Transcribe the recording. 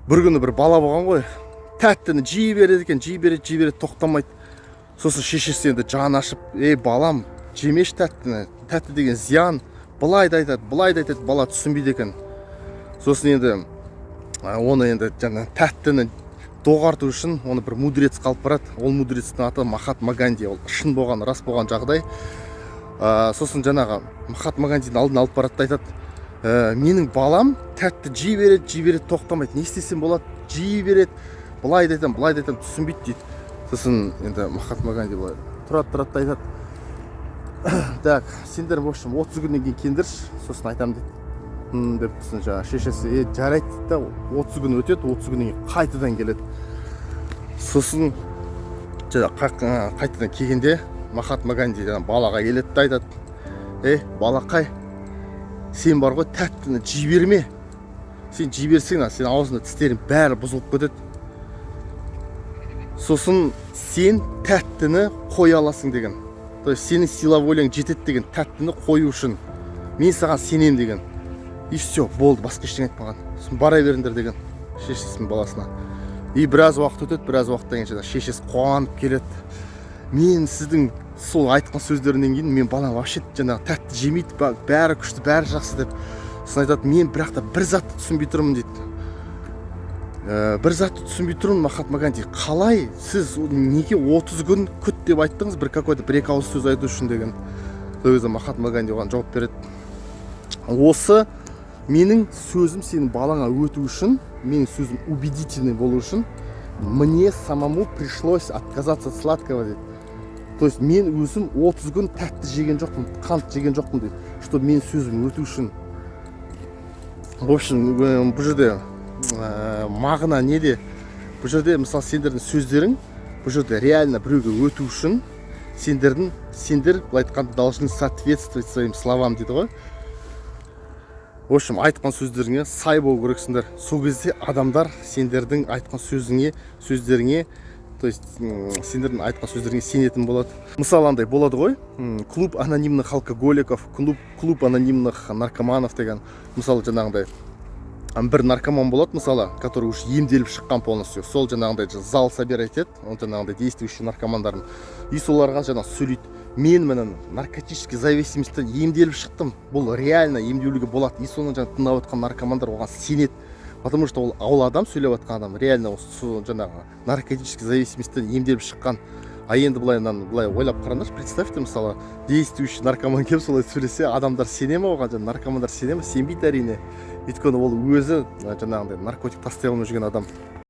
Бір күні бір бала болған ғой, тәттіні жей береді екен, жей береді, жей береді, тоқтамайды. Сосын шешесі енді жаны ашып: «Ей, балам, жемеші тәттіні, тәтті деген зиян», – былай да айтады, былай да айтады, бала түсінбейді екен. Сосын енді оны енді жаңа тәттіні доғарту үшін оны бір мудрец қалып барады. Ол мудрецтің аты Махатма Ганди. Ол шын болған, рас болған жағдай. Сосын жаңағы Махатма Гандидің алдына алып барады да айтады: «Менің балам тәтті жей береді, жей береді, тоқтамайды, не істесем болады? Жей береді, былай да айтамын, былай да айтамын, түсінбейді», – дейді. Сосын енді Махатма Ганди былай тұрады, тұрады да айтады: «Так, сендер, в общем, 30 күннен кейін келіңдерші, сосын айтамын», – дейді. Деп сосын жаңағы шешесі: «Е, жарайды», – дейді да. 30 күн өтеді, 30 күннен кейін қайтадан келеді. Сосын жаңағы қайтадан келгенде Махатма Ганди жаңағы балаға келеді да айтады: «Ей, балақай, сен бар ғой, тәттіні жей берме. Сен жей берсең, ана сенің аузыңда тістерің бәрі бұзылып кетеді. Сосын сен тәттіні қоя аласың», – деген. То есть сенің сила воля ң жетеді деген тәттіні қою үшін, мен саған сенемін деген. И все, болды, басқа ештеңе айтпаған. Сосын «Бара беріңдер» деген шешесінің баласына. И біраз уақыт өтеді. Біраз уақыттан кейін жаңағы шешесі қуанып келеді: «Мен сіздің сол айтқан сөздерінен кейін мен балам вообще жаңағы тәтті жемейді, бәрі күшті, бәрі жақсы», – деп. Сосын айтады: «Мен бірақ та бір затты түсінбей тұрмын, – дейді. Бір затты түсінбей тұрмын, Махатма Ганди. Қалай сіз, неге 30 күн күт деп айттыңыз, бір какой-то бір екі ауыз сөз айту үшін?» – деген. Сол кезде Махатма Ганди оған жауап береді: «Осы менің сөзім сенің балаңа өту үшін, менің сөзім убедительный болу үшін мне самому пришлось отказаться от сладкого», – дейді. То есть мен өзім 30 күн тәтті жеген жоқпын, қант жеген жоқпын дейді, чтобы менің сөзім өту үшін. В общем, бұл жерде мағына неде? Бұл жерде, мысалы, сендердің сөздерің бұл жерде реально біреуге өту үшін сендер, былай айтқанда, должны соответствовать своим словам дейді ғой. В общем, айтқан сөздеріңе сай болу керексіңдер. Сол кезде адамдар сендердің айтқан сөзіңе, сөздеріңе, то есть сендердің айтқан сөздеріңе сенетін болады. Мысалы, андай болады ғой, клуб анонимных алкоголиков, клуб анонимных наркоманов деген. Мысалы, жаңағындай бір наркоман болады, мысалы, который уже емделіп шыққан полностью. Сол жаңағындай зал собирать етеді ол жаңағындай действующий наркомандарын и соларға жаңағы сөйлейді: «Мен міне наркотический зависимость тен емделіп шықтым, бұл реально емделуге болады». И соны жаңағы тыңдап отқан наркомандар оған сенеді, потому что ол адам, сөйлеп жатқан адам реально осы жаңағы наркотический зависимость тен емделіп шыққан. А енді былай, мынаны былай ойлап қараңдаршы, представьте, мысалы, действующий наркоман келіп солай сөйлесе, адамдар сене ме оған? Жаңағы наркомандар сене ме? Сенбейді, әрине, өйткені ол өзі жаңағындай наркотик тастай алмай жүрген адам.